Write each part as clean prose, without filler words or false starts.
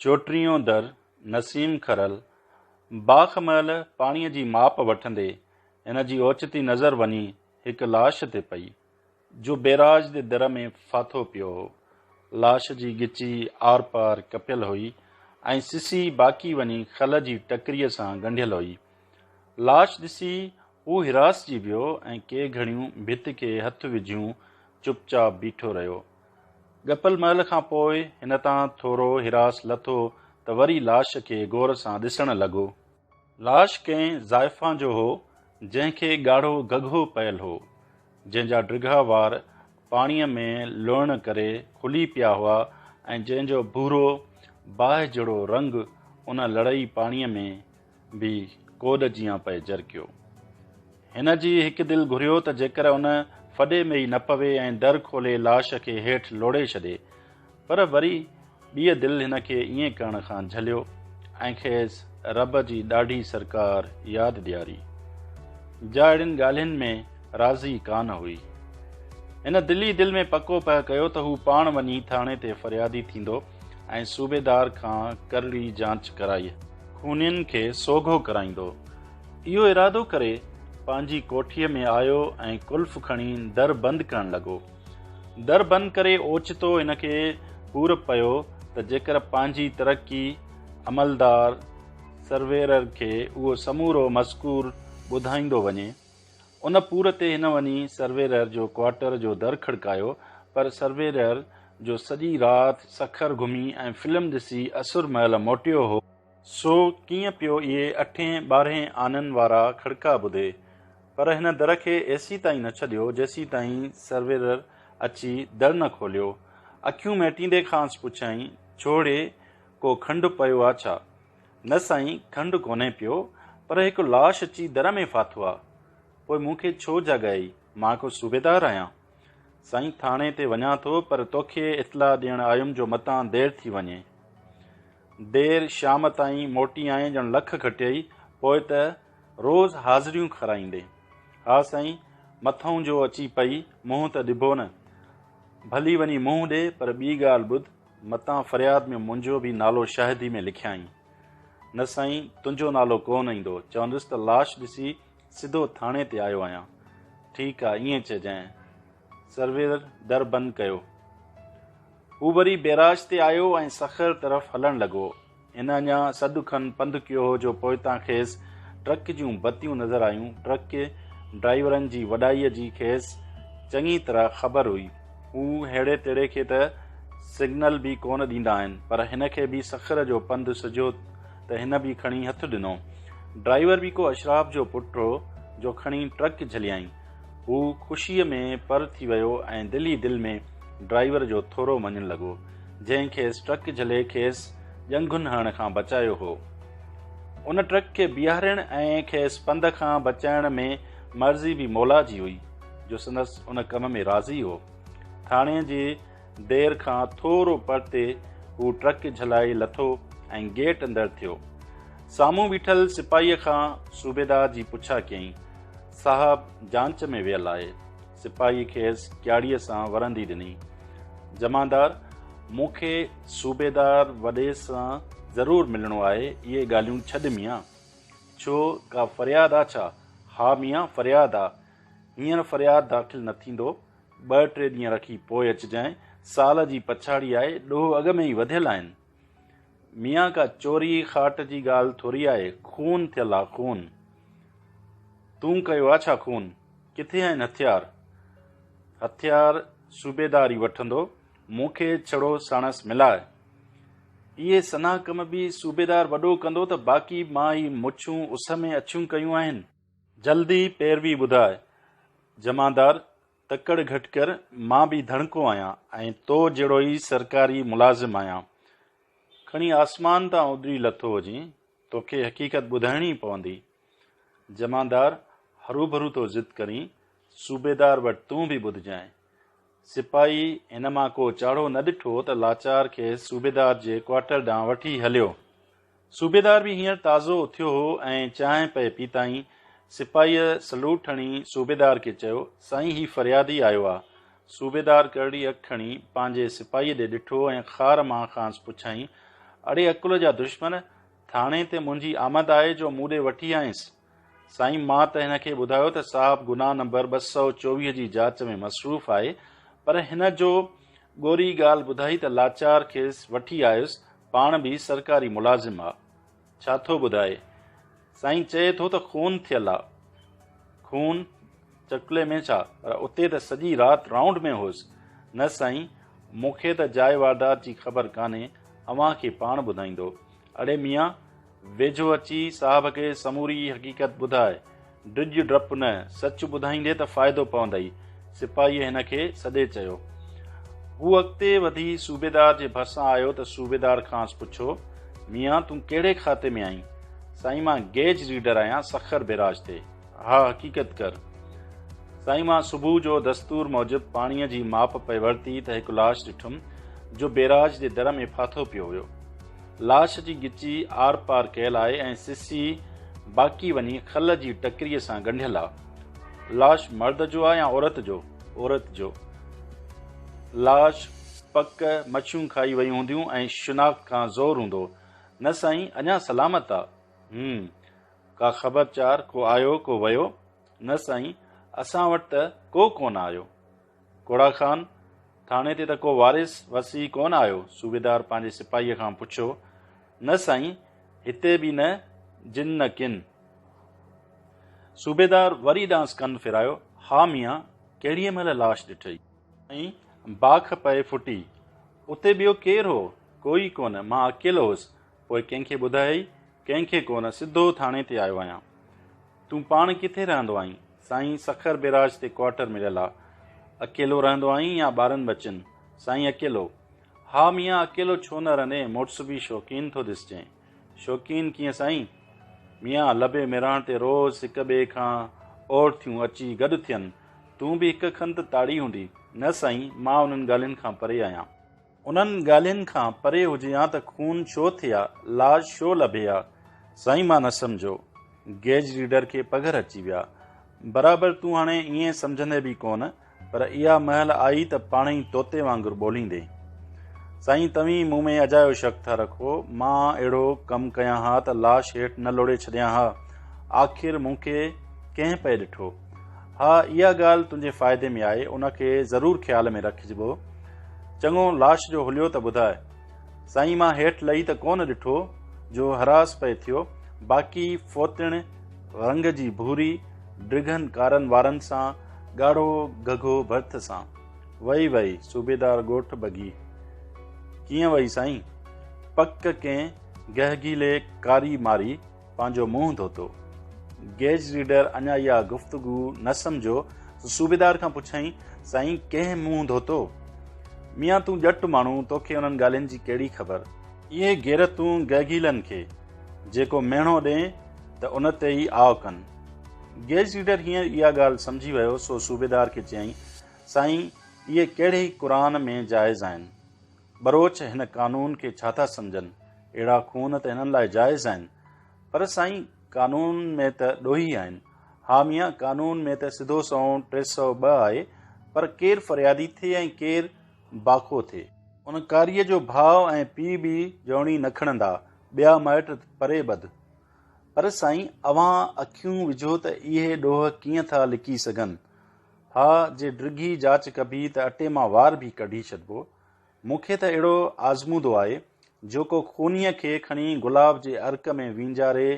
چوٽيهون در، نسيم کرل، باک مهل پاڻيء جي ماپ وٺندي هن جي اوچتي نظر وڃي هڪ لاش تي پئي، جو بيراج جي در ۾ ڦاٿو پيو هو. لاش جي ڳچي آرپار ڪپيل هئي ۽ سسي باقي وڃي کل جي ٽڪريء سان ڳنڍيل هئي. لاش ڏسي هو هراسجي ويو ۽ ڪي گهڙيون ڀت کي هٿ وجهيون چپ چاپ بيٺو رهيو. ڳپل مهل کان پوء هن تان ٿورو هراس لٿو ته وري لاش کي غور سان ڏسڻ لڳو. لاش ڪنهن زائفان جو هو، جنهن کي ڳاڙهو گگهو پيل هو، جنهن جا ڊگها وار پاڻيء ۾ لوئڻ ڪري کلي پيا هئا ۽ جنهن جو ڀورو باهه جهڙو رنگ ان لڙئي پاڻيء ۾ به ڪوڏ جيان پئي جرڪيو. هن جي هڪ دل گهريو ته جيڪر ان ڦڏي ۾ ئي نه پوي ۽ در کولي لاش کي هيٺ لوڙهي ڇڏي، پر وري ٻيء دل هن کي ائين ڪرڻ کان جهليو ۽ کيس رب جي ڏاڍي سرڪار ياد ڏياري، جا اهڙين ڳالهين ۾ راضي ڪانه هئي. هن دل ئي دل ۾ پڪو پهه ڪيو ته هو پاڻ وڃي ٿاڻي تي فريادي ٿيندو ۽ صوبيدار کان ڪرڙي جانچ ڪرائي، خونين کي سوگهو ڪرائيندو. اهو ارادو ڪري پنهنجي ڪوٺيء ۾ آيو ۽ قلف کڻي در بند ڪرڻ لڳو. در بند ڪري اوچتو هن کي پور پيو ته جيڪر پنهنجي ترقي عملدار سرويرر کي اهو سمورو مذڪور ٻڌائيندو وڃي. ان پور تي هن وڃي سرويرر جو ڪوارٽر جو در کڙڪايو، پر سرويرر، جو سڄي رات سکر گهمي ۽ فلم ڏسي اسر مهل موٽيو هو، سو ڪيئن پيو اهي اٺين ٻارهين آنن وارا کڙڪا ٻڌي، پر هن در کي ايسيتائين نه ڇڏيو، جيسيتائين سرويرر اچي در نه کوليو. اکيون مهٽيندي کانئس پڇيائين، ڇو ڙي، ڪو کنڊ پيو آ ڇا؟ نه سائين، کنڊ ڪونهي پيو، پر هڪ لاش اچي در ۾ ڦاٿو آ. پوء مون کي ڇو جاڳايئي؟ مان ڪو صوبيدار آهيان؟ سائين ٿاڻي تي وڃان ٿو، پر توکي اطلاع ڏيڻ آيم جو متان دير ٿي وڃي. دير شام تائين موٽي آئين ڄڻ لک کٽيئي، پوء ته روز حاضريون کارائيندين. ها سائين، مٿئون جو اچي پئي، منهن ته ڏبو نه. ڀلي وڃي منهن ڏي، پر ٻي ڳالهه ٻڌ، متان فرياد ۾ منهنجو به نالو شاهدي ۾ لکيائين. نه سائين، تنهنجو نالو ڪونه ايندو. چوندس ته لاش ڏسي سڌو ٿاڻي تي آيو آهيان. ٺيڪ آ، ائين چئجانء. سروير در بند ڪيو. هو وري بيراج تي آيو ۽ سکر طرف هلڻ لڳو. هن اڃا سڏ کن پنڌ ڪيو هو جو پوئتان کيس ٽرڪ جون بتيون نظر آيون. ٽرڪ ڊرائيورن جي وڏائيء جي کيس چڱي طرح خبر هئي. هو ههڙي تهڙي کي ته سگنل به ڪونه ڏيندا آهن، پر هن کي به سکر جو پنڌ سجهيو ته هن به کڻي هٿ ڏنو. ڊرائيور به ڪو اشراف جو پٽ هو جو کڻي ٽرڪ جهليائين. هو خوشيء ۾ پر ٿي ويو ۽ دل ئي دل ۾ ڊرائيور جو ٿورو مڃڻ لڳو، جنهن کيس ٽرڪ جهلي کيس ڄنگهن هڻڻ کان بچايو هو. ان ٽرڪ کي بيهارڻ ۽ کيس پنڌ کان بچائڻ ۾ مرضي به مولا جي هئي، جو سندس ان ڪم ۾ راضي هو. ٿاڻي جي دير کان ٿورو پرتي هو ٽرڪ جهلائي لٿو ۽ گيٽ اندر ٿيو. سامهون بيٺل سپاهيء کان صوبيدار جي پڇا ڪيائين. صاحب جانچ ۾ ويل آهي. سپاهيء کيس ڪياڙيء سان ورندي ڏني. جمعدار، مون کي صوبيدار وڏي سان ضرور ملڻو آهي، اهي ڳالهيون ڇڏ ميان. ڇو، ڪا فرياد آ ڇا؟ ها ميان، فرياد آ. هينئر فرياد داخل نه ٿيندو. ٻه ٽي ڏينهن رکي پوء اچجانء. سال جي پڇاڙي آهي، ڏوهه اڳ ۾ ئي وڌيل آهن. ميان ڪا چوري خاٽ جي ڳالهه ٿوري آهي، خون ٿيل آ خون. تون ڪيو آ ڇا خون؟ ڪٿي آهن هٿيار؟ هٿيار صوبيدار ئي وٺندو، مون کي ڇڙو ساڻس ملاء. اهي سنها ڪم به صوبيدار وڏو ڪندو ته باقي مان هي مڇون اس ۾ اڇيون ڪيون آهن. جلدي پيروي ٻڌاء. جمعدار، تڪڙ گهٽ ڪر، مان به ڌڻڪو آهيان ۽ تو جهڙو ئي سرڪاري ملازم آهيان. کڻي آسمان تان اڏري لٿو هجين، توکي حقيقت ٻڌائڻي ئي پوندي. جمعدار، هروڀرو ٿو ضد ڪرين، صوبيدار وٽ تون به ٻڌجانء. سپاهي هن مان ڪو چاڙهو نه ڏٺو ته لاچار کيس صوبيدار جي ڪوارٽر ڏانهن وٺي هليو. صوبيدار به هينئر تازو اٿيو هو ۽ چانهه پئي پيتائين. سپاهيء سلوٽ هڻي صوبيدار کي چيو، سائين هي فريادي آيو آ. صوبيدار ڪرڙي اک کڻي پنهنجي سپاهيء ڏي ڏٺو ۽ خار مان کانئس پڇيائين، اڙي عقل جا دشمن، ٿاڻي تي منهنجي آمد آهي جو مون ڏي وٺي آئينس. سائين مان ته هن کي ٻڌايو ته صاحب گناهه نمبر 224 جي جاچ ۾ مصروف آهي پر هن جو ڳوري ڳالهه ٻڌائي ته لاچار کيس وٺي آيس پاڻ به سرڪاري ملازم آ. ڇا ٿو ٻڌائي؟ سائين چئي ٿو ته خون ٿيل آ. خون؟ چڪلي ۾ ڇا؟ پر اتي ته سڄي رات رائونڊ ۾ هيس. نه سائين، مون کي ته جاء واردات جي خبر ڪانهي، اوهان کي پاڻ ٻڌائيندو. اڙي ميان، ويجهو اچي صاحب کي سموري حقيقت ٻڌاء. ڊڄ ڊپ نه، سچ ٻڌائيندي ته فائدو پوندئي. سپاهيء هن کي سڏي چيو. هو اڳتي وڌي صوبيدار جي ڀرسان آيو ته صوبيدار کانئس پڇيو، ميان تون ڪهڙي کاتي ۾ آهين؟ سائين مان گيج ريڊر آهيان سکر بيراج تي. ها حقيقت ڪر. سائين مان صبح جو دستور موجب پاڻيء جي ماپ پئي ورتي ته هڪ لاش ڏٺم جو بيراج جي در ۾ ڦاٿو پيو هيو. لاش جي ڳچي آر پار ڪيل آهي ۽ سسي باقي وڃي کل جي ٽڪريء سان ڳنڍيل آ. لاش مرد جو آ يا عورت جو؟ عورت جو. لاش پڪ مڇيون کائي ويون هونديون ۽ شناخت کان زور هوندو. نه سائين اڃا سلامت آ. هم. ڪا خبر چار، ڪو آيو ڪو ويو؟ نه سائين اسان وٽ ته ڪو ڪونه آيو. ڪوڙا خان، ٿاڻي تي ته ڪو وارث وسيع ڪونه آيو؟ صوبيدار پنهنجي سپاهيء کان پڇيو. نه سائين، هتي به نه جن نه ڪن. صوبيدار وري ڏانهس ڪن ڦيرايو، ها ميان، ڪهڙيء مهل لاش ڏٺئي؟ ۽ باک پئي ڦٽي. اتي ٻيو ڪير هو؟ ڪوئي ڪونه، مان اڪيلو هوس. پوء ڪنهن کي ٻڌايئي؟ ڪنهن کي ڪونه، سڌو ٿاڻي تي آيو آهيان. تون پاڻ ڪٿي رهندو آهين؟ سائين سکر بيراج تي ڪوارٽر مليل آ. اڪيلو رهندو آهين يا ٻارن ٻچن؟ سائين اڪيلو. ها ميان اڪيلو ڇو نه رهندين، مڙس به شوقين ٿو ڏسجين. شوقين ڪيئن سائين؟ ميان لبي ميراڻ تي روز هڪ ٻئي کان اور ٿيون اچي گڏ ٿين. تون به هڪ کن ته تاڙي هوندي. نه سائين مان انهن ڳالهين کان پري آهيان. انهن ڳالهين کان پري هجي ها ته خون ڇو ٿئي ها، لاش ڇو لڀي ها؟ سائين مان نه سمجهيو. گيج ريڊر کي پگهر اچي ويا. برابر تون هاڻي ائين سمجهندين به ڪونه، پر اها مهل آئي ته پاڻهئي طوطي وانگر ٻوليندين. سائين توهين مون ۾ اجايو شڪ ٿا رکو، مان اهڙو ڪم ڪيان ها ته لاش هيٺ نه لوڙهي ڇڏيان ها. آخر مون کي ڪنهن پئي ڏٺو؟ ها اها ڳالهه تنهنجي فائدي ۾ آهي، ان کي ضرور خيال ۾ رکجبو. چڱو لاش جو حليو ته ٻڌاء. سائين مان هيٺ لهي ته ڪونه ڏٺو جو هراس پئي ٿيو، باقي فوتڻ رنگ جي ڀوري، ڊگهن ڪارن وارن سان، ڳاڙهو گهگهو ڀرت سان. وئي وئي، صوبيدار ڳوٺ ٻگهي. ڪيئن وئي سائين؟ پڪ ڪنهن گهگهيلي ڪاري ماري. پنهنجو منهن ڌوتو. گيج ريڊر اڃا اها گفتگو نه سمجهيو ته صوبيدار کان پڇيائين، سائين ڪنهن منهن ڌوتو؟ ميان تون ڄٽ ماڻهو، توکي انهن ڳالهين جي ڪهڙي خبر؟ اهي غيرتون گهگهيلن کي، جيڪو ميڻو ڏين ته ان تي ئي آء ڪن. گيج ريڊر هينئر اها ڳالهه سمجهي ويو، سو صوبيدار کي چيائين، سائين اهي ڪهڙي قرآن ۾ جائز آهن؟ ٻروچ هن قانون کي ڇا ٿا سمجهن؟ اهڙا خون ته هنن لاء جائز آهن. پر سائين قانون ۾ ته ڏوهي آهن. ها ميان قانون ۾ ته سڌو سنئون 302 آهي پر ڪير فريادي ٿئي ۽ ڪير باکو ٿئي. ان ڪاريء جو ڀاء ۽ پيء به جوڻي نه کڻندا، ٻيا مائٽ پري ٻڌ. پر سائين اوهان اکيون وجهو ته اهي ڏوهه ڪيئن ٿا لڪي سگهن. ها جي ڊگهي جاچ ڪبي ته اٽي مان وار به ڪڍي ڇڏبو. مون کي ته اهڙو آزمودو آهي، جو ڪو خونيء کي کڻي گلاب جي عرق ۾ وينجاري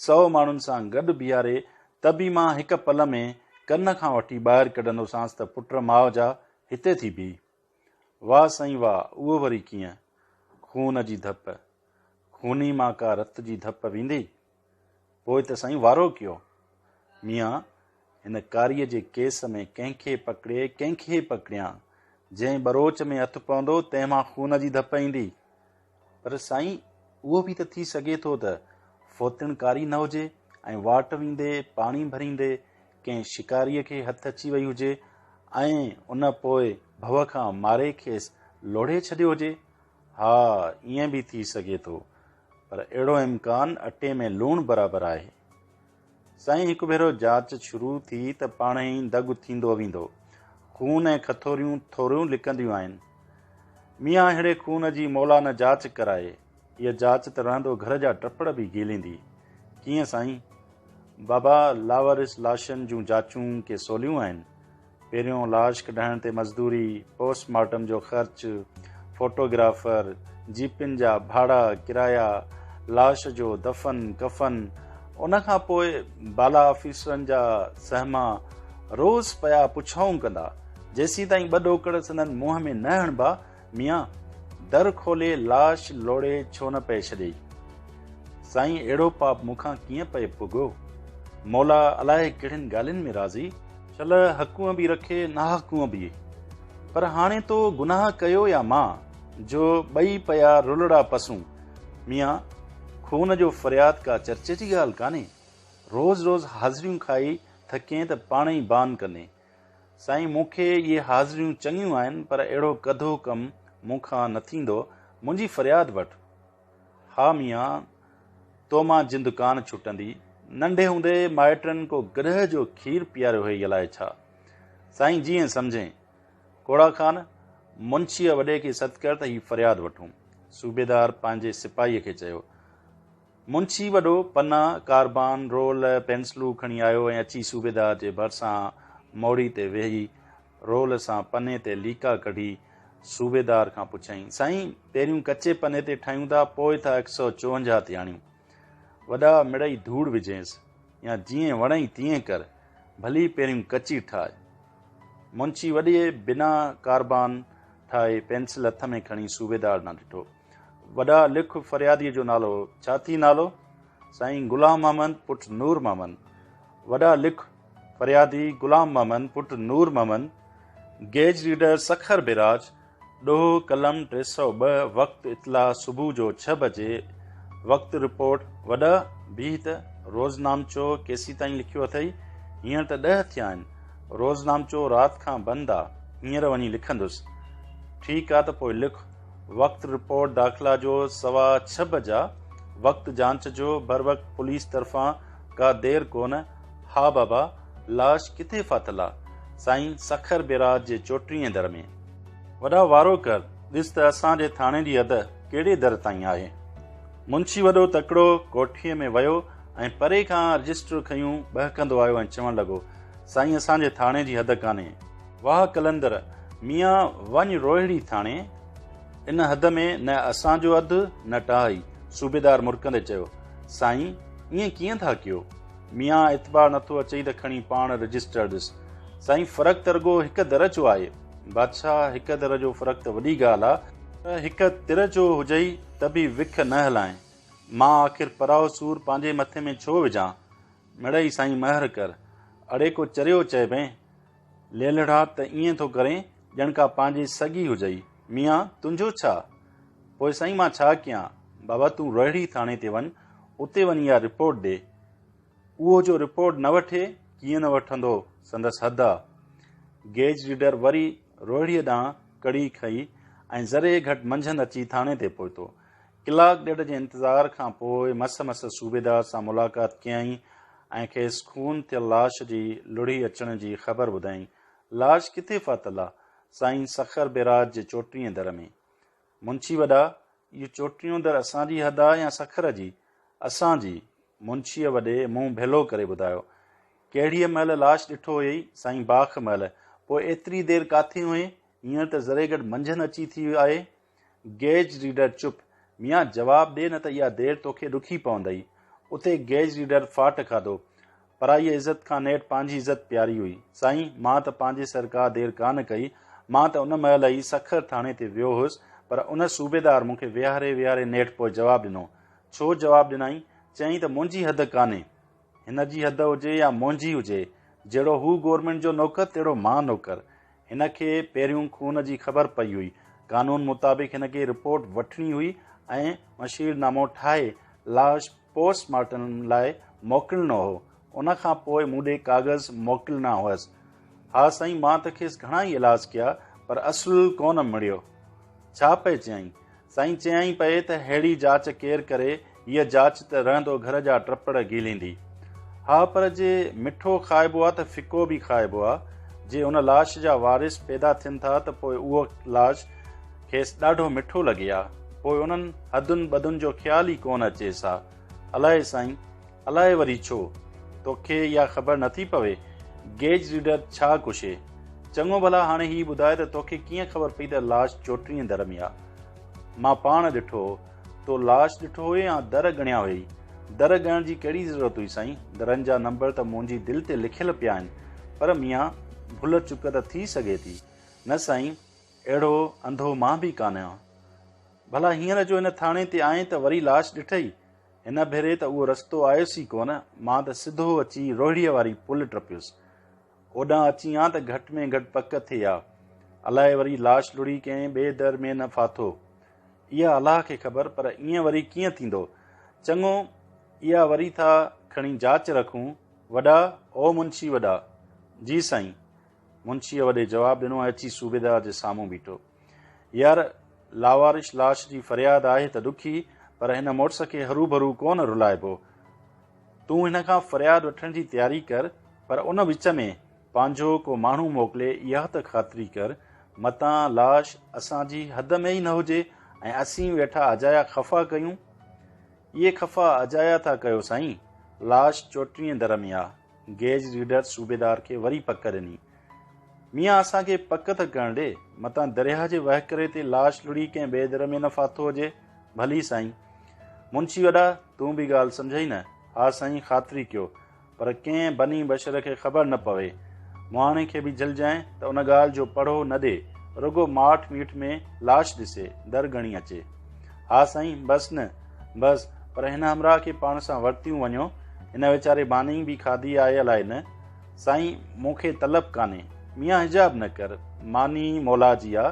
سئو ماڻهن سان گڏ بيهاري ته به مان هڪ پل ۾ ڪن کان وٺي ٻاهر ڪڍندوسانس ته پٽ ماء جا هتي ٿي بيهه. واهه سائين واهه، اهو وري ڪيئن؟ خون جي ڌپ. خوني مان ڪا رت جي ڌپ ويندي؟ پوء ته سائين وارو ڪيو. ميان، هن ڪاريء جي ڪيس ۾ ڪنهن کي پڪڙي ڪنهن کي پڪڙيان؟ جنهن ٻروچ ۾ هٿ پوندو، تنهن مان خون جي ڌپ ايندي. پر سائين، اهو به ته ٿي سگهي ٿو ته فوتڻ ڪاري نه هجي ۽ واٽ ويندي پاڻي ڀريندي ڪنهن شڪاريء کي هٿ اچي وئي هجي ۽ ان پوء ڀؤ کان ماري کيس لوڙهي ڇڏيو هجي. ها، ائين به ٿي سگهي ٿو، پر اهڙو امڪان اٽي ۾ لوڻ برابر آهي. سائين هڪ ڀيرو جاچ شروع ٿي ته پاڻهي ئي دڳ ٿيندو ويندو. خون ۽ کٿوريون ٿوريون لڪنديون آهن. ميان اهڙي خون جي مولا نه جاچ ڪرائي. هيء جاچ ته رهندو گهر جا ٽپڙ به گهيليندي. ڪيئن سائين؟ بابا، لاوارث لاشن جون جاچون ڪي سوليون آهن؟ پهريون لاش ڪڍائڻ تي مزدوري، پوسٽ مارٽم جو خرچ، فوٽوگرافر، جيپن جا ڀاڙا ڪرايا، لاش جو دفن ڪفن، ان کان پوء بالا آفيسرن جا سهما روز پيا پڇائون ڪندا، جيسيتائين ٻه ڏوڪڙ سندن منهن ۾ نه هڻبا، ميان، در کولي لاش لوڙهي ڇو نه پئي ڇڏيئي؟ سائين، اهڙو پاپ مون کان ڪيئن پئي پڳو؟ مولا الائي ڪهڙين ڳالهين ۾ راضي؟ شل حقون به رکي ناحقون به. پر هاڻي تو گناهه ڪيو يا مان، جو ٻئي پيا رلڙا پسون. ميان، خون جو فرياد ڪا چرچي جي ڳالهه ڪانهي. روز روز حاضريون کائي ٿڪين ته پاڻ ئي بان ڪندين. سائين مون کي اهي حاضريون چڱيون آهن پر اهڙو ڪڌو ڪم مون کان نه ٿيندو، منهنجي فرياد وٺ. ها ميان، تو مان جند ڪانه ڇٽندي. ننڍي هوندي مائٽن ڪو گڏهه جو کير پياريو هئي الائي ڇا. سائين جيئن سمجهين. کوڙا خان، منشيء وڏي کي سڏ ڪر ته هي فرياد وٺون. صوبيدار پنهنجي سپاهيء کي چيو. منشي وڏو پنا، ڪاربان، رول، پينسلون کڻي آيو ۽ اچي صوبيدار جي ڀرسان موڙي تي ويهي رول سان پني تي ليڪا ڪڍي صوبيدار کان پڇيائين، سائين پهريون ڪچي پني تي ٺاهيون ٿا پوء ٿا هڪ سئو چوونجاهه تي آڻيون. وڏا مڙئي ڌوڙ وجهينس يا جيئن وڻئي تيئن ڪر، ڀلي پهريون ڪچي ٺاهه. منشي وڏي بنا ڪاربان ٺاهي پينسل هٿ ۾ کڻي صوبيدار ڏانهن ڏٺو. وڏا لک فرياديء جو نالو ڇا ٿي نالو؟ سائين غلام محمد پٽ نور محمد. وڏا لک فريادي غلام محمد پٽ Noor Muhammad, gauge reader Sukkur barrage, ڏوهه قلم 302، وقت اطلاع صبح جو ڇهه بجي، وقت رپورٽ، وڏا بيهه ته روزنامچو ڪيسيتائين لکيو اٿئي؟ هينئر ته ڏهه ٿيا آهن. روزنامچو رات کان بند آ، هينئر وڃي لکندس. ٺيڪ آ ته پوء لک. وقت رپورٽ داخلا جو سوا ڇهه بجا، وقت جانچ جو بروقت پوليس طرفان ڪا دير ڪونه، ها بابا لاش ڪٿي ڦاٿل آ؟ سائين سکر بيراج جي چوٽيهين در ۾. وڏا وارو ڪر، ڏس ته اسان جي ٿاڻي جي حد ڪهڙي در تائين آهي. منشي وڏو تڪڙو ڪوٺيء ۾ ويو ۽ پري کان رجسٽر کنيون ٻهڪندو آيو ۽ چوڻ لڳو، سائين اسان جي ٿاڻي جي حد ڪانهي. واهه قلندر ميان وڃ روهڙي ٿاڻي، ان حد ۾ نه اسان جو اڌ نه ٽهائي. صوبيدار مرڪندي چيو، سائين ائين ڪيئن ٿا ڪيو؟ ميان اعتبار نٿو اچئي ته کڻي پاڻ رجسٽر ڏس. سائين فرق ته رڳو هڪ در جو آهي. بادشاهه هڪ در جو فرق ته وڏي ڳالهه آ. هڪ تر جو هجئي ته به وک نه هلائين. مان آخر پرائو سور پنهنجي مٿي ۾ ڇو وجهان؟ مڙئي سائين مهر ڪر. اڙي ڪو چريو چئبين. ليلهڙا ته ائين ٿو ڪرين ڄڻ ڪا پنهنجي سڳي هجئي. ميان، تنهنجو ڇا؟ پوء سائين مان ڇا ڪيان؟ بابا تون روهڙي ٿاڻي تي وڃ، اتي وڃي اها رپورٽ ڏي. اهو جو رپورٽ نه وٺي، ڪيئن نه وٺندو، سندس حد آ. گيج ريڊر وري روهڙيء ڏانهن ڪڙي کنئي ۽ ذري گهٽ منجهند اچي ٿاڻي تي پهتو. ڪلاڪ ڏيڍ جي انتظار کان پوء مس مس صوبيدار سان ملاقات ڪيائين ۽ کيس خون ٿيل لاش جي لڙهي اچڻ جي خبر ٻڌايائين. لاش ڪٿي ڦاٿل آ؟ سائين سکر بيراج جي چوٽيهين در ۾. منشي وڏا، اهو چوٽيهون در اسان جي حد آ يا سکر جي؟ اسان جي. منشيء وڏي منهن ڀيلو ڪري ٻڌايو. ڪهڙيء مهل لاش ڏٺو هيئي؟ سائين باک مهل. پوء ايتري دير ڪاٿي هئين؟ هينئر ته ذري گهٽ منجهند اچي ٿي آهي. گيج ريڊر چپ، ميان جواب ڏي نه ته اها دير توکي ڏکي پوندئي. اتي گيج ريڊر ڦاٽ کاڌو. پرائيء عزت کان نيٺ پنهنجي عزت پياري هئي. سائين، مان ته پنهنجي سر ڪا دير ڪانه ڪئي. مان ته ان مهل ئي سکر ٿاڻي تي ويو هيس، پر ان صوبيدار مون کي ويهاري ويهاري نيٺ پوء جواب ڏنو. ڇو جواب ڏنائين؟ چيائين ته منهنجي حد ڪانهي. هن جي حد هجي يا منهنجي هجي، جهڙو هو گورنمينٽ جو نوڪر تهڙو مان نوڪر. هن کي پهريون خون جي خبر پئي هئي. قانون مطابق هن کي رپورٽ وٺڻي هئي ۽ مشير نامو ٺاهي لاش پوسٽ مارٽم لاء موڪلڻو هو. ان کان پوء مون ڏي ڪاغذ موڪلڻا هئس. ها سائين مان ته کيس گهڻا ئي ايلاز ڪيا پر اصل ڪونه مڙيو. ڇا پئي چيائين؟ سائين چيائين پئي ته ههڙي جاچ ڪير ڪري، هيء جاچ ته رهندو گهر جا ٽپڙ گهليندي. ها پر جي مٺو کائبو آ ته ڦڪو به کائبو آ. جي ان لاش جا وارث پيدا ٿين ٿا ته پوء اهو لاش کيس ڏاڍو مٺو لڳي ها. پوء انهن حدن ٻدن جو خيال ئي ڪونه اچيس ها. الائي سائين، الائي وري ڇو؟ توکي اها خبر نٿي پوي؟ گيج ريڊر ڇا ڪشي؟ چڱو ڀلا هاڻي هي ٻڌاء ته توکي ڪيئن خبر پئي ته لاش چوٽيهين در ۾ آ؟ مان پاڻ ڏٺو هو. تو لاش ڏٺو هو يا در ڳڻيا هيئي؟ در ڳڻڻ جي ڪهڙي ضرورت هئي سائين؟ درن جا نمبر ته منهنجي دل تي لکيل پيا آهن. پر ميان، ڀل چڪ ته ٿي سگهي ٿي. نه سائين، اهڙو انڌو مان به ڪانهيان. ڀلا هينئر جو هن ٿاڻي تي آئين ته وري لاش ڏٺئي؟ هن ڀيري ته اهو رستو آيس ئي ڪونه، مان ته سڌو اچي روهڙيء واري پل ٽپيس. اوڏانهن اچين ها ته گهٽ ۾ گهٽ پڪ ٿئي ها. الائي وري لاش لڙهي ڪنهن ٻئي در ۾ نه ڦاٿو. اها الله کي خبر، پر ائين وري ڪيئن ٿيندو؟ چڱو، اها وري ٿا کڻي جاچ رکون. وڏا، او منشي وڏا! جي سائين! منشيء وڏي جواب ڏنو ۽ اچي صوبيدار جي سامهون بيٺو. يار، لاوارث لاش جي فرياد آهي ته ڏکي، پر هن مڙس کي هروڀرو ڪونه رلائبو. تون هن کان فرياد وٺڻ جي تياري ڪر، پر ان وچ ۾ پنهنجو ڪو ماڻهو موڪلي اها ته خاطري ڪر، متان لاش اسان جي حد ۾ ئي نه هجي ۽ اسين ويٺا اجايا خفا ڪيون. اهي خفا اجايا ٿا ڪيو سائين، لاش چوٽيهين در ۾ آ. گيج ريڊر صوبيدار کي وري پڪ ڏني. ميان اسان کي پڪ ته ڪرڻ ڏي، متان درياهه جي وهڪري تي لاش لڙهي ڪنهن ٻئي در ۾ نه ڦاٿو هجي. ڀلي سائين. منشي وڏا، تون به ڳالهه سمجهئي نه؟ ها سائين خاطري ڪيو، پر ڪنهن بني بشر کي خبر نه پوي. مهاڻي کي به جهلجانء ته ان ڳالهه جو پڙهو نه ڏي، رڳو ماٺ ميٺ ۾ لاش ڏسي، در ڳڻي اچي. ها سائين، بس نه، بس، پر هن همراهه کي پاڻ سان ورتيون وڃو، هن ويچاري ماني به کاڌي آهي الائي نه. سائين، مون کي طلب ڪانهي. ميان حجاب نه ڪر، ماني مولا جي آ.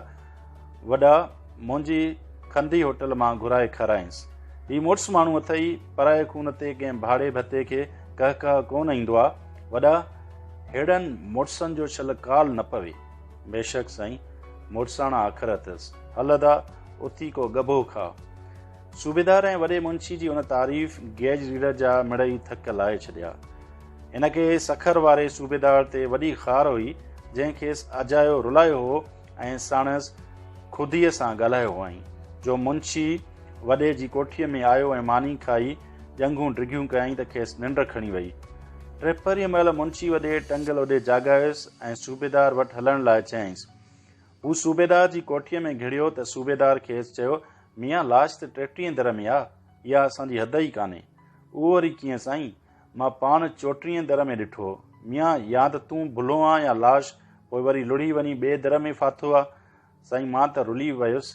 وڏا، منهنجي کنڌي هوٽل مان گهرائي کارائينس. هي مڙس ماڻهو اٿئي، پرائي خون تي ڪنهن ڀاڙي ڀتي کي قهقهه ڪونه ايندو آ. وڏا، ههڙن مڙسن جو شل ڪال نه پوي. بيشڪ سائين، مڙساڻا اکر اٿس. هل ادا، اٿي ڪو ڳڀو کاء. صوبيدار ۽ وڏي منشي جي ان تعريف گيج ريڊر جا مڙئي ٿڪ لاهي ڇڏيا. هن کي سکر واري صوبيدار تي وڏي خار هئي، جنهن کيس اجايو رلايو هو ۽ ساڻس خوديء سان ڳالهايو هئائين، جو منشي وڏي جي ڪوٺيء ۾ آيو ۽ ماني کائي ڄنگهون ڊگهيون ڪيائين ته کيس ننڊ کڻي وئي. ٽيپهريء مهل منشي وڏي ٽنگ لوڏي جاڳايس ۽ صوبيدار وٽ هلڻ لاء چيائينس. هو صوبيدار جي ڪوٺيء ۾ گهڙيو ته صوبيدار کيس چيو، ميان لاش ته ٽيٽيهين در ۾ آ، اها اسان جي حد ئي ڪانهي. اهو وري ڪيئن سائين؟ مان پاڻ چوٽيهين در ۾ ڏٺو. ميان يا ته تون ڀلو آن يا لاش پوء وري لڙهي وڃي ٻئي در ۾ ڦاٿو آ. سائين مان ته رلي ويس.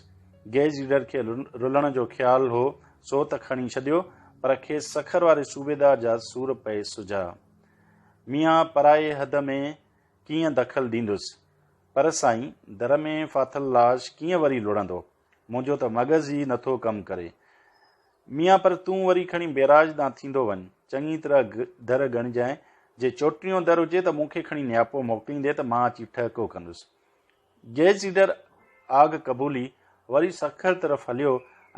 گيج ريڊر کي رلڻ جو خيال هو سو ته کڻي ڇڏيو پر کيس سکر واري صوبيدار جا سور پئي سجها. ميان پرائي حد ۾ ڪيئن دخل ڏيندس. پر سائين در ۾ ڦاٿل لاش ڪيئن وري لڙهندو. منهنجو ته مغز ئي نٿو ڪم ڪري. ميان پر تون وري کڻي بيراج ڏانهن ٿيندو وڃ. چڱي طرح در ڳڻجانء. جي چوٽيهون در هجي ته مون کي کڻي نياپو موڪليندي ته مان اچي ٺهڪو ڪندس. گيس ريڊر آگ قبولي وري سکر طرف هليو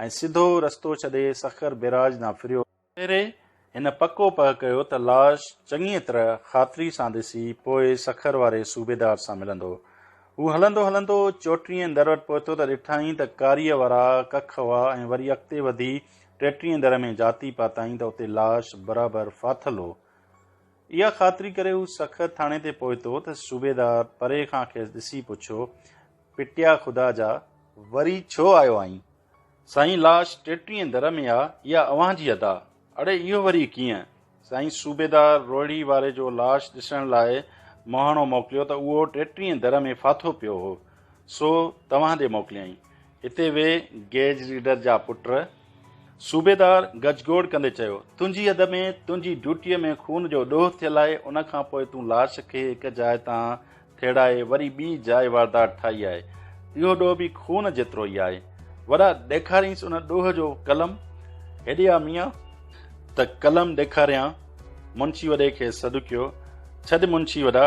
۽ سڌو رستو ڇڏي سکر بيراج ڏانهن ڦريو. پهرين هن پڪو پهه ڪيو ته لاش چڱيء طرح خاطري سان ڏسي پوء سکر واري صوبيدار سان ملندو. هو هلندو هلندو چوٽيهين در وٽ پهتو ته ڏٺائين ته ڪاريء وارا ڪک هئا ۽ وري اڳتي وڌي ٽيٽيهين در ۾ جهاتي پاتائين ته اتي لاش برابر ڦاٿل هو. اها خاطري ڪري هو سکر ٿاڻي تي پهتو ته صوبيدار پري کان کيس ڏسي پڇيو، پٽيا خدا جا، وري ڇو آيو آهين؟ سائين لاش ٽيٽيهين در ۾ آ، اها اوهان جي ادا. اڙي اهو وري ڪيئن؟ سائين صوبيدار روهڙي واري جو لاش ڏسڻ لاء مهاڻو موڪليو ته اهو ٽيٽيهين در ۾ ڦاٿو پيو هو، سو توهان ڏي موڪليائين. هتي ويهه گيج ريڊر جا پٽ. صوبيدار گجگوڙ ڪندي چيو، تنهنجي حد ۾، تنهنجي ڊيوٽيء ۾ خون جو ڏوهه ٿيل آهي، ان کان پوء تون لاش کي هڪ جاء تان ٿيڙائي وري ٻي جاء واردات ٺاهي آهي. اهو ڏوهه به خون جيترو ئي آهي. وڏا ڏيکارينس ان ڏوهه جو قلم. هيڏي آ ميان. ته قلم ڏيکاريان. منشي وڏي کي سڏڪيو. ڇڏ منشي وڏا،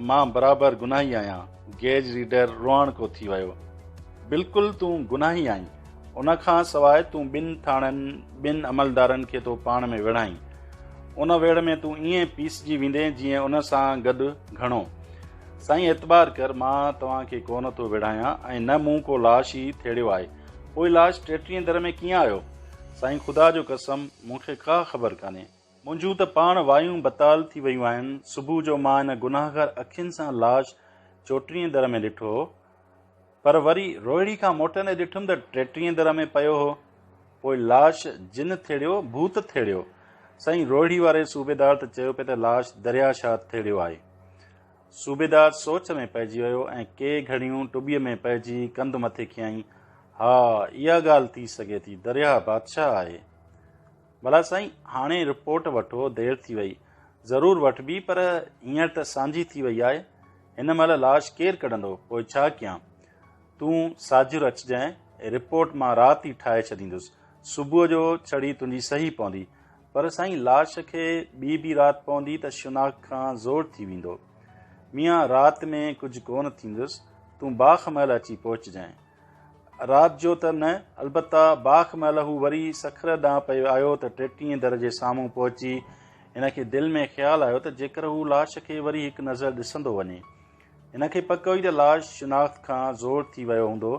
مان برابر گناهي آهيان. گيج ريڊر روئاڻڪو ٿي ويو. بلڪل تون گناهي آهين. ان کان سواء تون ٻن ٿاڻن، ٻن عملدارن کي ٿو پاڻ ۾ وڙهائين. ان ويڙهه ۾ تون ائين پيسجي ويندين جيئن ان سان گڏ گهڻو. سائين اعتبار ڪر مان توهان کي ڪونه ٿو وڙهايان ۽ نه مون ڪو لاش ئي ٿيڙيو آهي. پوء لاش ٽيٽيهين در ۾ ڪيئن آيو؟ سائين خدا جو قسم مون کي ڪا خبر ڪانهي. منهنجون ته پاڻ وايون بتال ٿي ويون آهن. صبح جو مان هن گناهگار اکين سان لاش چوٽيهين در ۾ ڏٺو هو. پر وري روهڙي کان موٽندي ڏٺم ته ٽيٽيهين در ۾ پيو هو. پوء لاش جن ٿيڙيو، ڀوت ٿيڙيو. سائين روهڙي واري صوبيدار ته چيو پئي ته لاش دريا شاهه ٿيڙيو آهي. صوبيدار سوچ ۾ پئجي ويو ۽ ڪي گهڙيون ٽٻيء ۾ پئجي ڪنڌ مٿي کنيائين، ها، اها ڳالهه ٿي سگهي ٿي، درياهه بادشاهه آهي. ڀلا سائين، هاڻي رپورٽ وٺو، دير ٿي وئي. ضرور وٺبي، پر هينئر ته سانجهي ٿي وئي آهي. هن مهل لاش ڪير ڪڍندو؟ پوء ڇا ڪيان؟ تون ساجهر اچجانء، رپورٽ مان رات ئي ٺاهي ڇڏيندس. صبح جو ڇڙي تنهنجي صحيح پوندي. پر سائين لاش کي ٻي به رات پوندي ته شناخت کان زور ٿي ويندو. ميان رات ۾ ڪجهه ڪونه ٿيندس، تون باک مهل اچي پهچجانء. رات جو ته نه، البته باک مهل هو وري سکر ڏانهن پئي آيو ته ٽيٽيهين در جي سامهون پهچي هن کي دل ۾ خيال آيو ته جيڪر هو لاش کي وري هڪ نظر ڏسندو وڃي. هن کي پڪ هئي ته لاش شناخت کان زور ٿي ويو هوندو.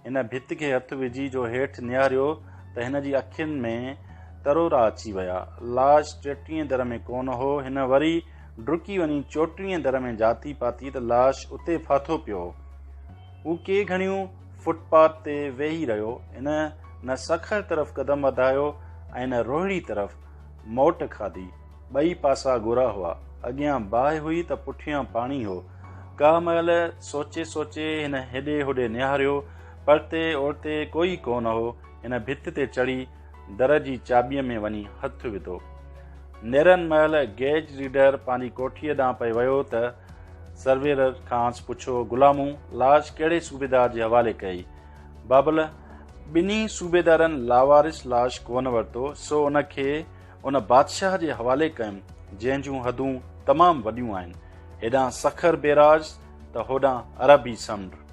هن ڀت کي هٿ وجهي جو هيٺ نهاريو ته هن جي اکين ۾ ترورا اچي ويا. لاش ٽيٽيهين در ۾ ڪونه هو. هن وري ڊڪي وڃي چوٽيهين در ۾ جهاتي پاتي ته لاش اتي ڦاٿو پيو هو. هو ڪي گهڙيون فٽ پاٿ تي ويهي رهيو. هن نه سکر طرف قدم وڌايو ۽ نه روهڙي طرف موٽ کاڌي. ٻئي پاسا ڳورا هئا. اڳيان باهه هئي ته پٺيان پاڻي هو. ڪا مهل سوچي سوچي هن هيڏي هوڏي نهاريو. پرتي اورتي ڪوئي ڪونه هو. هن ڀت تي چڙهي در جي چاٻيء ۾ وڃي هٿ وڌو. نيرن مهل گيج ريڊر پنهنجي ڪوٺيء ڏانهن پئي ويو ته سرويرر کانئس پڇيو، غلامون، لاش ڪهڙي صوبيدار جي حوالي ڪيئي؟ بابل، ٻنهي صوبيدارن لاوارث لاش ڪونه ورتو، سو ان کي ان بادشاهه جي حوالي ڪيم، جنهن جون حدون تمام وڏيون آهن. هيڏانهن سکر بيراج ته هوڏانهن عربي سمنڊ.